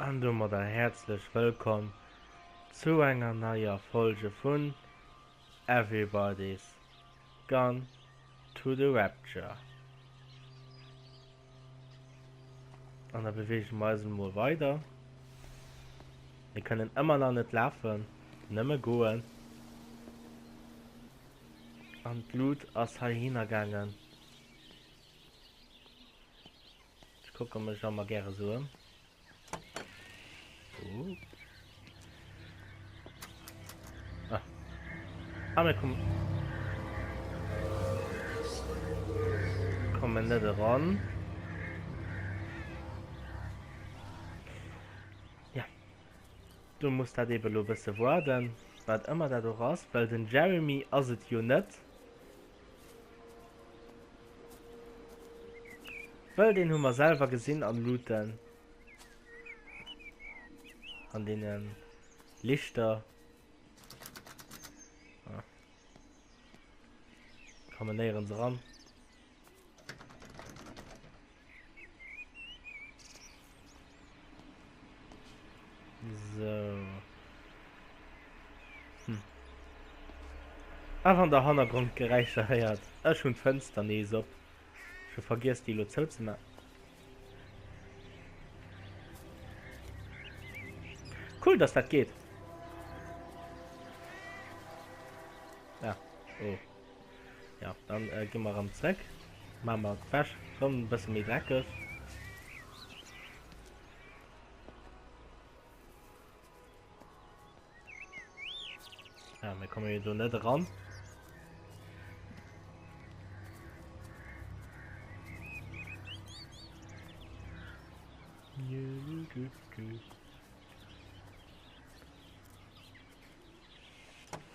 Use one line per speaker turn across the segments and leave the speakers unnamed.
An domadder häerzlech wëllkomm zu enger neier Folge vun Everybody's Gone to the Rapture. An da beweege mer eis emol weider. Mir kënnen ëmmer nach net lafen, nëmme goen. An d'Lut ass heihinner gaangen. Ech kucke mech ëmmer gäre sou ëm. Oh. Ah. Ah, mir kommen. Kommen net eran. Ja. Du muss dat eben lo bësse waarden, wat ëmmer dat och ass, well den Jeremy ass et jo net. Well deen hu mer selwer gesinn an Luuten. An deenen Lichter. Ah. Kommen néierens eran. So. Hm. A wann der Hannergrondgeräischer héiert, ech hunn d'Fënster nees op. Ech hu vergiess déi elo zouzemaachen. Cool, dass dat geet. Ja, oh. Ja, dann äh, gi mer erëm zréck. Maache mer d'Wäsch rëm e bësse méi dreckeg. Ja, mir komme jo do net eran.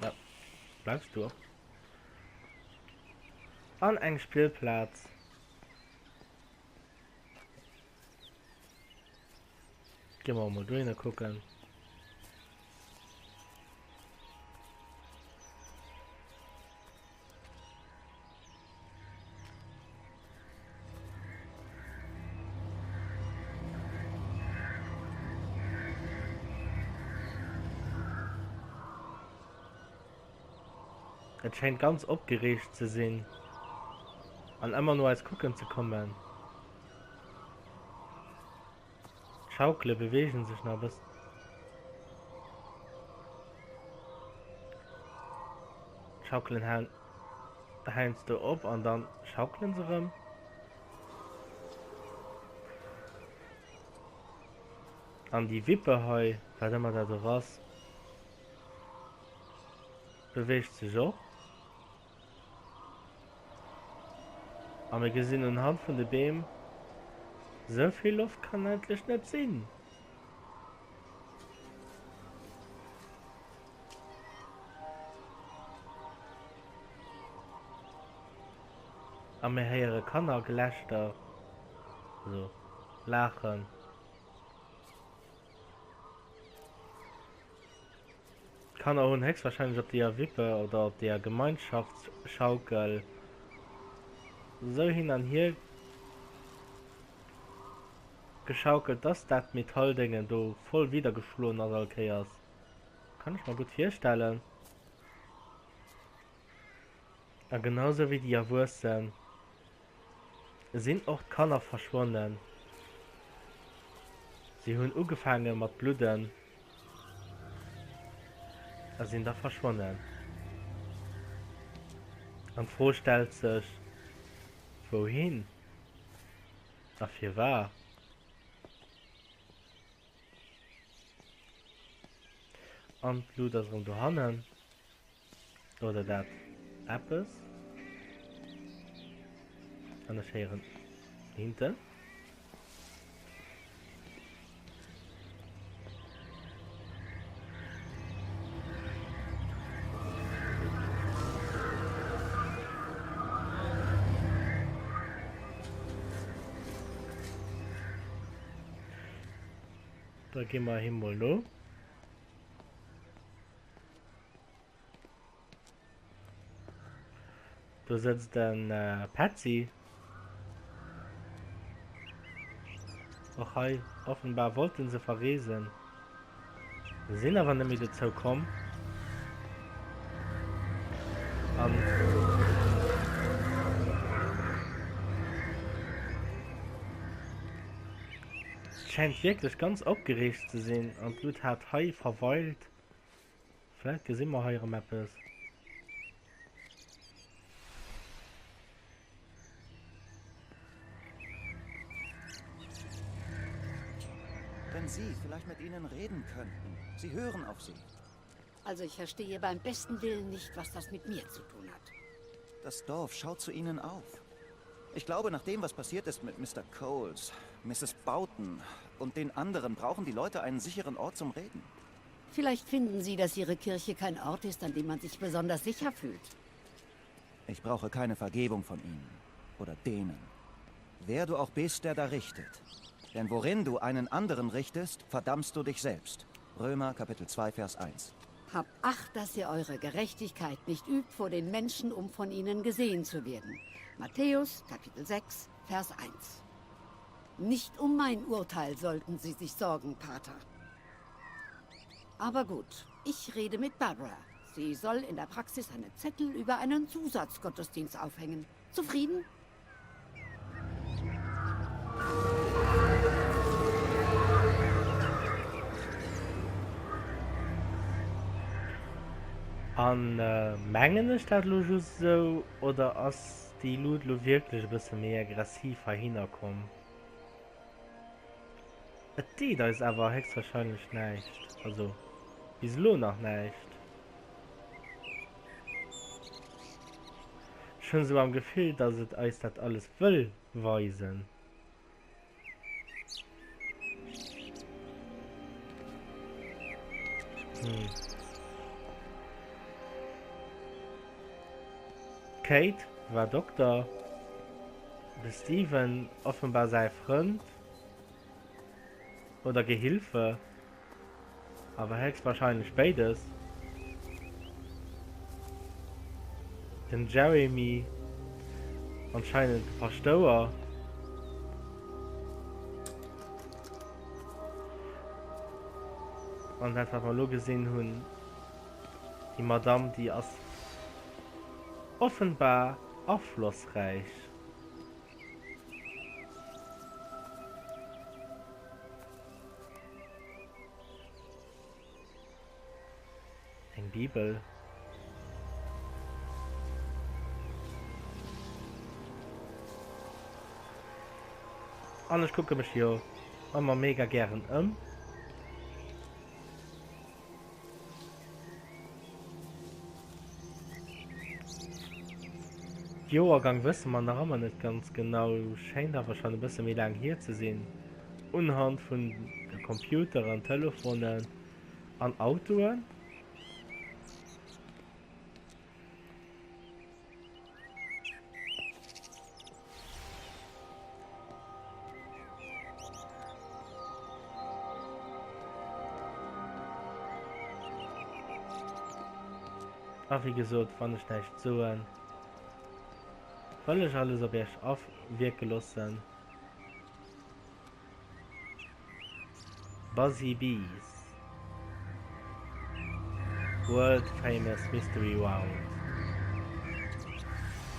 Ja, bleibst du? An eng Spillplaz. Gi mer mol dohinner kucken. Et schéint ganz opgereegt ze sinn an ëmmer no eis kucken ze kommen. D'Schaukele beweegen sech nach e bëssen. D'Schaukelen halen heiansdo op an dann schaukelen se erëm. An déi Wippe hei, wat ëmmer dat och ass. Beweegt sech och. A mir gesinn unhand vun de Beem, sou vill Loft kann eigentlech net sinn. A mir héiere Kannergelächter, also Laachen. D'Kanner hunn héchstwahrscheinlech op deeër Wippe oder op deeër Gemeinschaftsschaukel sou hin an hier geschaukelt, dass dat Metalldéngen do voll widdergeschloen ass all Kéiers. Kann ech mer gutt virstellen. A genau sou wéi déi Erwuessen sinn och d'Kanner verschwonnen. Si hunn ugefaange mat bludden a sinn da verschwonnen. An d'Fro stellt sech, Wouhin a firwar? An d'Lut ass erëm dohannen. Oder dat eppes. An ech héieren hinten. Da gi mer him mol no. Do sëtzt den Petzi. Och. hei. Offenbar wollten se verreesen, sinn awer net méi dozou komm. An schengt wierklech ganz opgereegt ze sinn an d'Lut hat hei verweilt. Vläit gesi mer hei erëm eppes.
Wenn Sie vielleicht mit ihnen reden könnten. Sie hören auf Sie.
Also ich verstehe beim besten Willen nicht, was das mit mir zu tun hat.
Das Dorf schaut zu ihnen auf. Ich glaube, nach dem, was passiert ist mit Mr. Coles, Mrs. Boughton und den anderen, brauchen die Leute einen sicheren Ort zum Reden.
Vielleicht finden Sie, dass Ihre Kirche kein Ort ist, an dem man sich besonders sicher fühlt.
Ich brauche keine Vergebung von Ihnen oder denen. Wer du auch bist, der da richtet. Denn worin du einen anderen richtest, verdammst du dich selbst. Römer Kapitel 2, Vers 1.
Habt Acht, dass ihr eure Gerechtigkeit nicht übt vor den Menschen, um von ihnen gesehen zu werden. Matthäus Kapitel 6, Vers 1. Nicht um mein Urteil sollten Sie sich sorgen, Pater. Aber gut, ich rede mit Barbara. Sie soll in der Praxis einen Zettel über einen Zusatzgottesdienst aufhängen. Zufrieden?
An mengen ech dat elo just esou oder ass déi Luut elo wierklech e bësse méi aggressiv heihinner komm? Et deet eis awer héchstwahrscheinlech näischt, also bis elo nach näischt. Ech hunn esou am Gefill, dass et eis dat alles wëll weisen. Hm. D'Kate war Dokter, de Steven offenbar säi Frënd oder Gehilfe, awer héchstwahrscheinlech béides. Den Jeremy anscheinend de Paschtouer. An dat wat mer elo gesinn hunn, déi Madame déi ass offenbar aflossräich. Eng Bibel. An ech kucke mech jo ëmmer mega gären ëm. Joergang wësse mer nach ëmmer net ganz genau, schéint awer schonn e bësse méi laang hier ze sinn, unhand vun de Computeren, Telefonen an Autoen. A wéi gesot, wann ech näischt soen, wëll ech alles op iech awierke loossen. Buzzy Bees World Famous Mystery Round.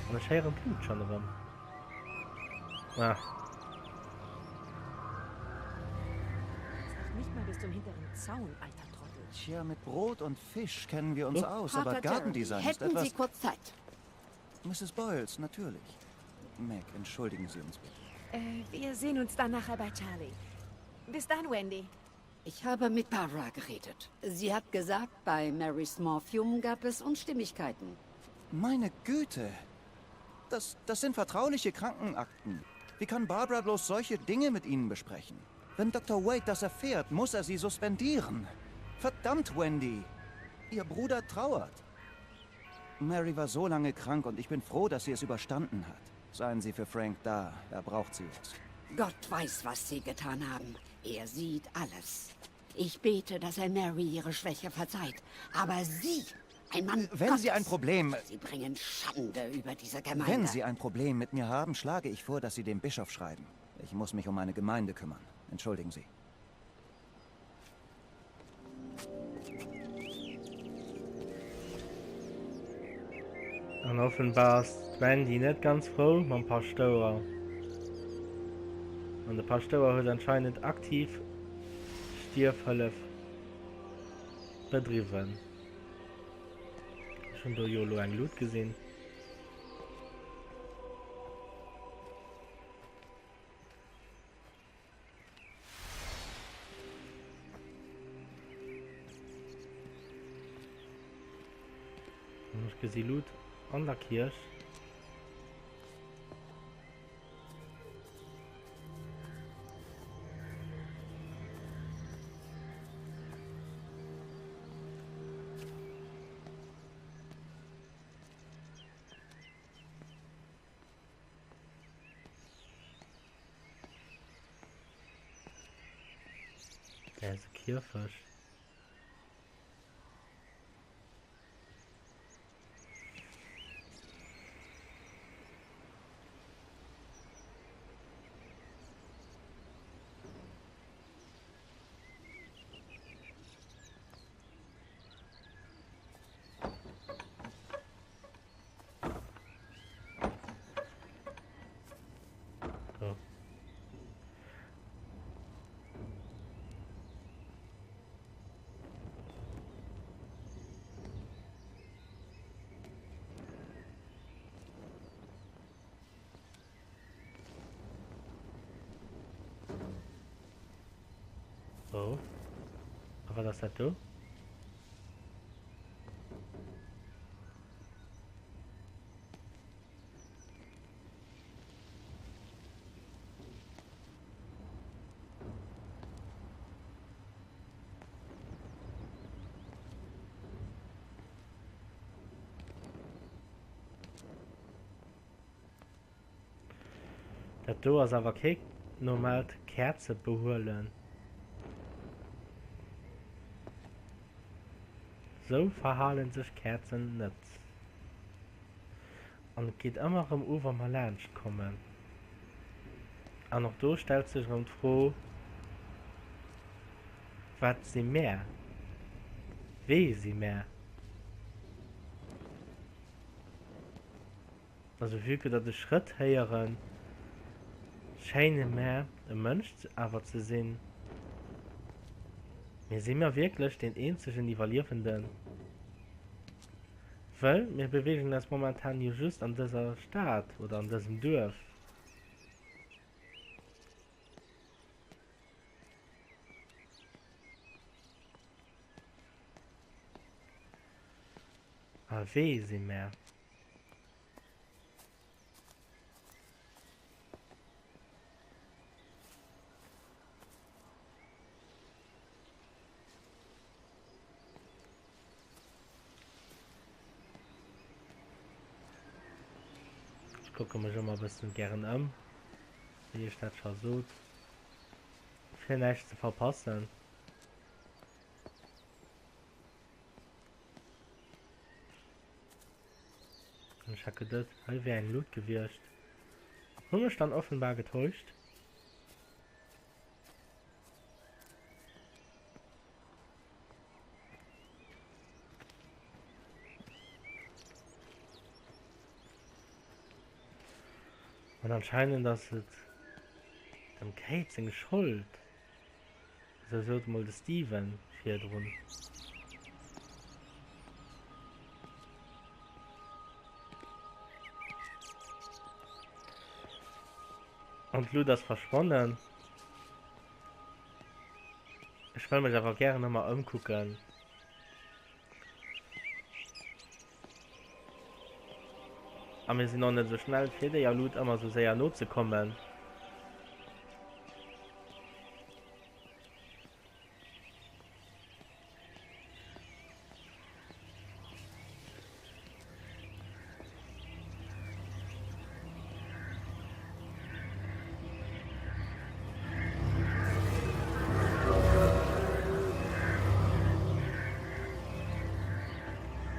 An ech héieren d'Lut schonn erëm. Ah.
Jetzt nicht mal bis zum hinteren Zaun, alter Trottel.
Tja, mit Brot und Fisch kennen wir uns aus, aber
Pater Jeremy,
Gartendesign ist
hätten Sie
etwas...
kurz Zeit?
Mrs. Boyles, natürlich. Meg, entschuldigen Sie uns bitte.
Äh, wir sehen uns dann nachher bei Charlie. Bis dann, Wendy.
Ich habe mit Barbara geredet. Sie hat gesagt, bei Marys Morphium gab es Unstimmigkeiten.
Meine Güte! Das, das sind vertrauliche Krankenakten. Wie kann Barbara bloß solche Dinge mit Ihnen besprechen? Wenn Dr. Wade das erfährt, muss er sie suspendieren. Verdammt, Wendy! Ihr Bruder trauert. Mary war so lange krank und ich bin froh, dass sie es überstanden hat. Seien Sie für Frank da, er braucht Sie jetzt.
Gott weiß, was Sie getan haben. Er sieht alles. Ich bete, dass er Mary ihre Schwäche verzeiht. Aber Sie, ein Mann
Wenn
Gottes,
Sie ein Problem...
Sie bringen Schande über diese Gemeinde.
Wenn Sie ein Problem mit mir haben, schlage ich vor, dass Sie dem Bischof schreiben. Ich muss mich um meine Gemeinde kümmern. Entschuldigen Sie.
An offenbar ass d'Wendy net ganz frou mam Paschtouer. An de Paschtouer huet anscheinend aktiv Stierfhëllef bedriwwen. Ech hunn do jo elo eng Lut gesinn. Ech gesi Lut an der Kierch. Da ist e Kierfecht. So. Oh. A wat ass dat do? Dat do ass awer kee normaalt Käerzebehuelen. Sou verhalen sech Käerzen net. An et geet ëmmer erëm u wa mer laanscht kommen. An och do stellt sech erëm d'Fro, Wat si mär? Wee si mär? Also vue que datt ech Schrëtt héieren, schéine mär e Mënsch awer ze sinn. Mee si mer wierklech deen eenzegen Iwwerliewenden? Wëll mir beweegen eis momentan jo just an dëser Stad oder an dësem Duerf. A wee si mär? Ech kucke mech ëmmer e bëssen gären ëm, wéi ech dat scho sot, fir näischt ze verpassen. Ech hat geduet, hei wär eng Lut gewiescht. Hu mech dann offenbar getäuscht. An anscheinend ass et dem Kate seng Schold. Esou sot mol de Steven virdrun. An d'Lut ass verschwonnen. Ech wëll mech awer gären ëmmer ëmkucken. A mir sinn och net esou schnell fir déier Lut ëmmer esou séier nozekommen.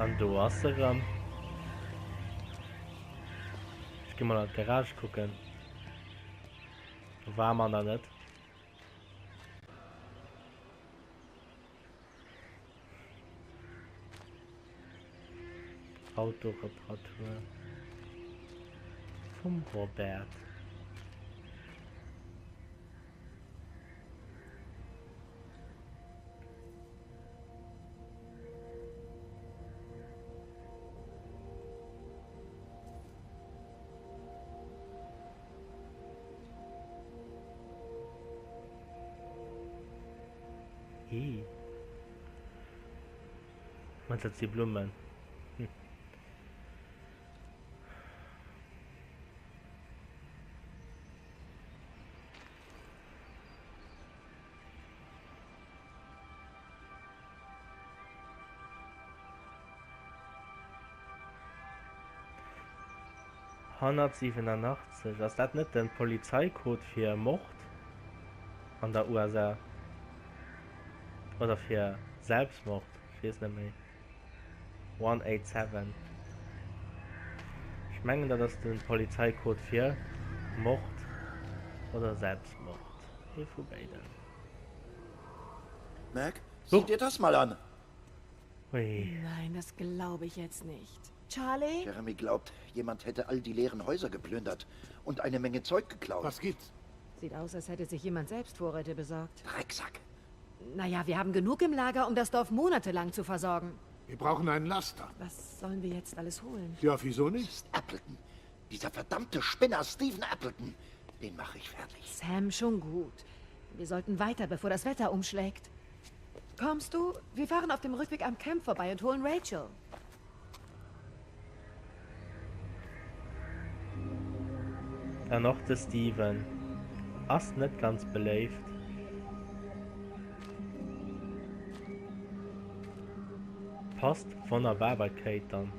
An do ass se erëm. Ech gi mol an d'Garage kucken. Do war mer nach net. Autoreparatur vum Robert. Ih. Meinst dat si Blummen? Hm. 187, ass dat net den Polizeicode fir Mord an der USA? Oder fir Selbstmord? Ech weess net méi. 187. Ech mengen dat ass den Polizeicode fir Mord oder Selbstmord. Ee vu béiden.
Meg, sieh dir das mal an!
Ui.
Nein, das glaube ich jetzt nicht. Charlie?
Jeremy glaubt, jemand hätte all die leeren Häuser geplündert und eine Menge Zeug geklaut.
Was gibt's?
Sieht aus, als hätte sich jemand selbst Vorräte besorgt.
Drecksack!
Naja, wir haben genug im Lager, um das Dorf monatelang zu versorgen.
Wir brauchen einen Laster.
Was sollen wir jetzt alles holen?
Ja, wieso nicht?
Das ist Appleton. Dieser verdammte Spinner Stephen Appleton. Den mache ich fertig.
Sam, schon gut. Wir sollten weiter, bevor das Wetter umschlägt. Kommst du? Wir fahren auf dem Rückweg am Camp vorbei und holen Rachel.
An och de Steven ass net ganz beléift. Passt wonnerbar bei d'Kate dann.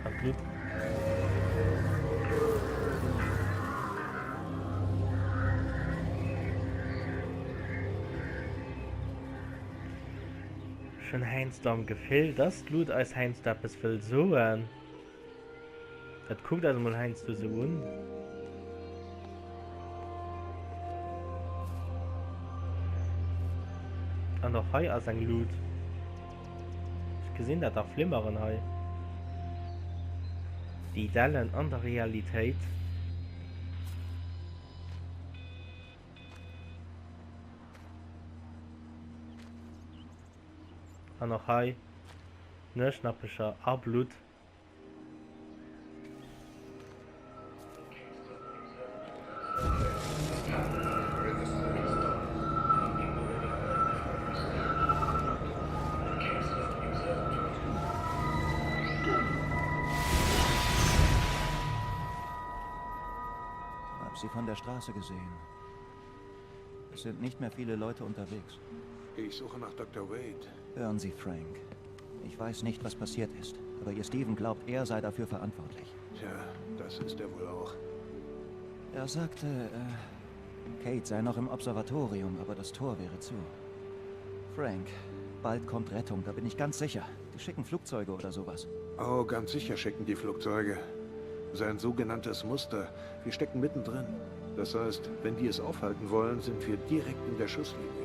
An d'Blutt. Ech hunn heiansdo am Gefill, dass d'Lut eis heiansdo eppes wëll soen. Et kuckt eis emol heiansdo sou un. An och hei ass eng Lut. Ech gesinn dat dach flimmeren hei. Déi Dellen an der Realitéit. An och hei Nueschnappecher a Blutt.
Hab sie von der Straße gesehen. Es sind nicht mehr viele Leute unterwegs.
Ich suche nach Dr. Wade.
Hören Sie, Frank. Ich weiß nicht, was passiert ist, aber Ihr Steven glaubt, er sei dafür verantwortlich.
Tja, das ist er wohl auch.
Er sagte, äh, Kate sei noch im Observatorium, aber das Tor wäre zu. Frank, bald kommt Rettung, da bin ich ganz sicher. Die schicken Flugzeuge oder sowas.
Oh, ganz sicher schicken die Flugzeuge. Sein sogenanntes Muster. Wir stecken mittendrin. Das heißt, wenn die es aufhalten wollen, sind wir direkt in der Schusslinie.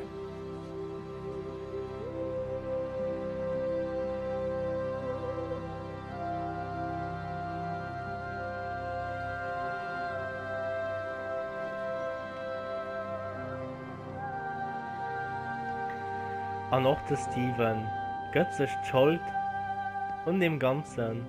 An och de Steven gëtt sech d'Schold un deem Ganzen.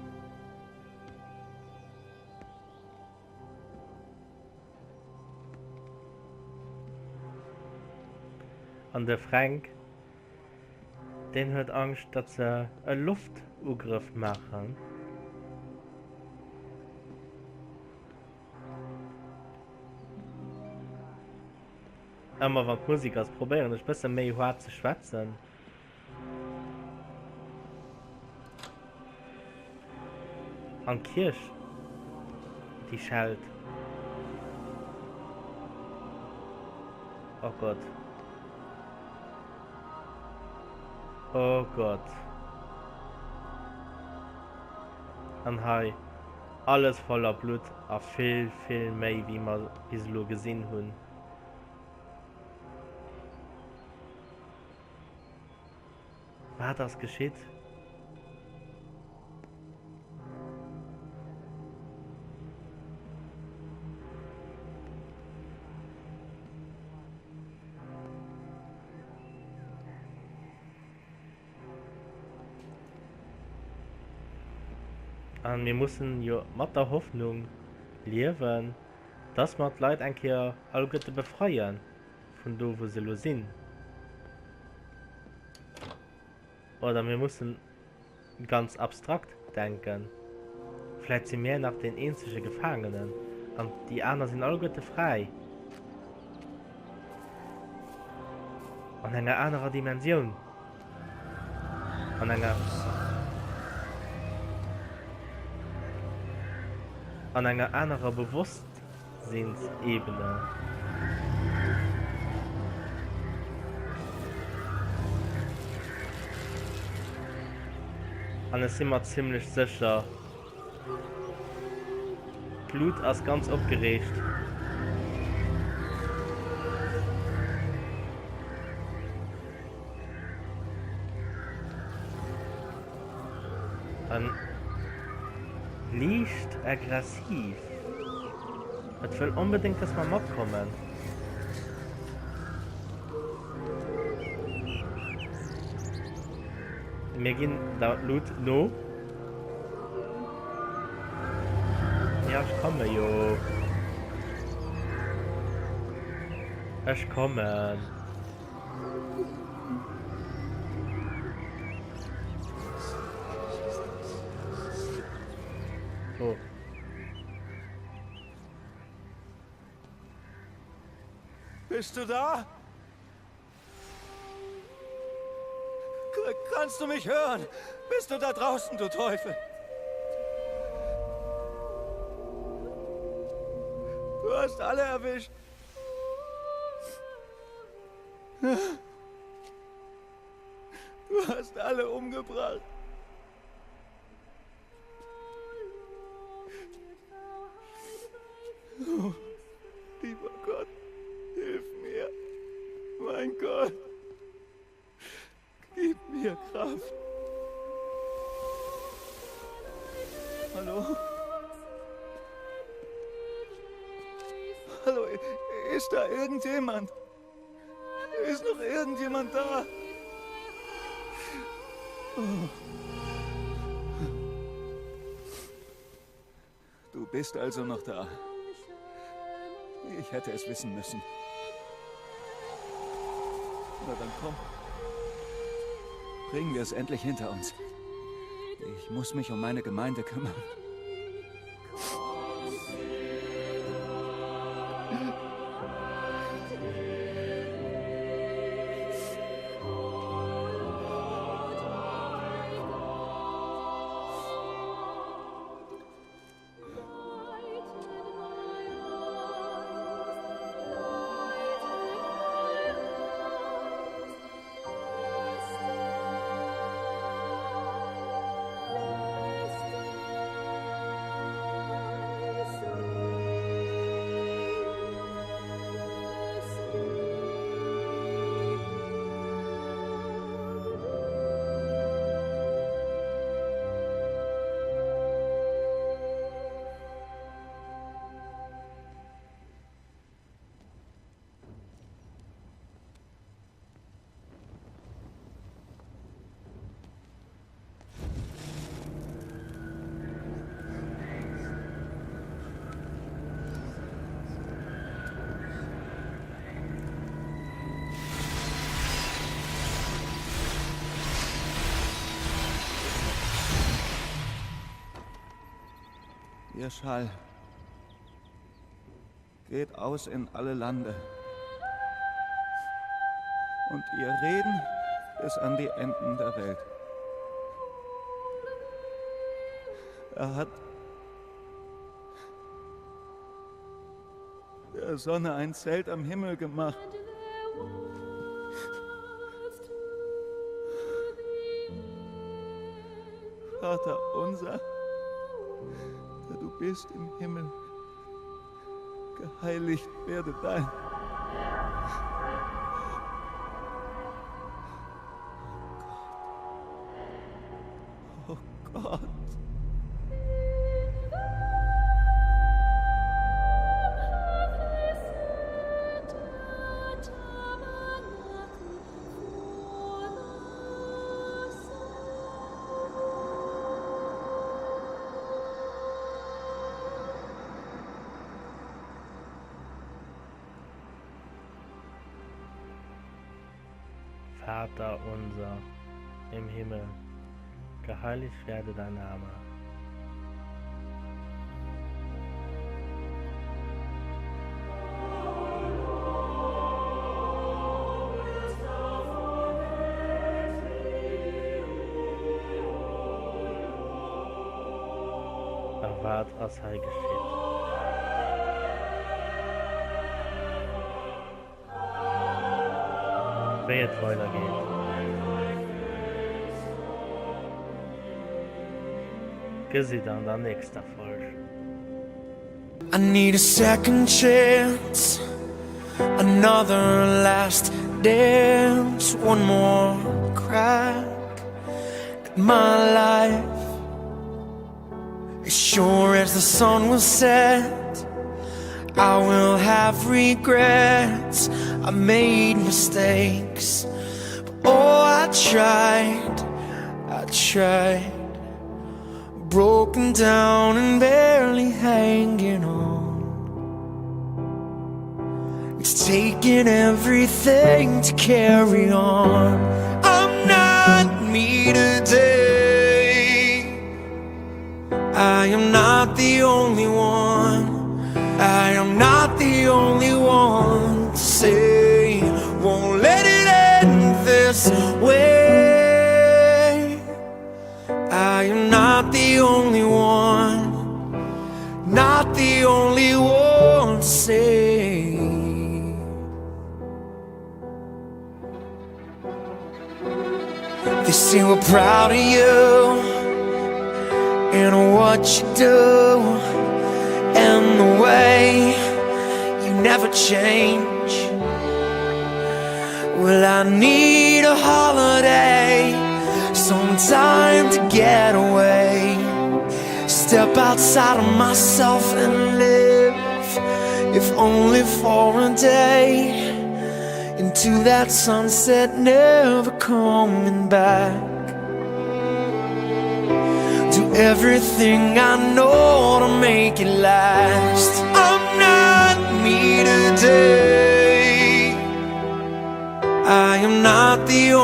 An de Fränk, deen huet Angscht, datt se e Loftugrëff maachen. Ëmmer wann d'Musek ass, probéieren ech bësse méi haart ze schwätzen. An d'Kierch, déi schellt. Oh Gott. Oh Gott. An hei, alles voller Blutt a vill, vill méi, wéi mer bis elo gesinn hunn. Wat ass geschitt? An mir mussen jo mat der Hoffnung liewen, dass mer d'Leit eng Kéier alleguerte befreien vun do wou se elo sinn. Oder mir mussen ganz abstrakt denken. Vläit si mär nach deen eenzege Gefaangenen an déi aner sinn alleguerte fräi. An enger anerer Dimensioun. An enger. An enger anerer Bewosstsinnsebene. An ech si mer zimlech sécher, d'Lut ass ganz opgereegt. An liicht aggressiv. Et wëll onbedéngt, dass mer matkommen. Mir ginn der Lut no. Ja, ech komme jo. Ech kommen. Oh.
Bist du da? Kannst du mich hören? Bist du da draußen, du Teufel? Du hast alle erwischt. Du hast alle umgebracht. Oh, lieber Gott, hilf mir. Mein Gott, gib mir Kraft. Hallo? Hallo, ist da irgendjemand? Ist noch irgendjemand da? Oh. Du bist also noch da. Ich hätte es wissen müssen. Na dann komm. Bringen wir es endlich hinter uns. Ich muss mich um meine Gemeinde kümmern. Ihr Schall geht aus in alle Lande. Und ihr Reden bis an die Enden der Welt. Er hat der Sonne ein Zelt am Himmel gemacht. Vater unser, der du bist im Himmel, geheiligt werde dein.
Vater unser im Himmel, geheiligt werde dein Name. A wat ass hei geschitt? Wéi et weider geet, gesitt der an der nächster Folg.
I need a second chance, another last dance, one more crack at my life. As sure as the sun will set, I will have regrets. I made mistakes, but oh, I tried, I tried. Broken down and barely hanging on. It's taken everything to carry on. I'm not me today. I am not the only one. I am not the only one to say won't let it end this way. I am not the only one. Not the only one to say. They say we're proud of you and what you do and the way you never change. Well, I need a holiday, some time to get away. Step outside of myself and live, if only for a day. Into that sunset, never coming back. Do everything I know to make it last. I'm not me today. I am not the only.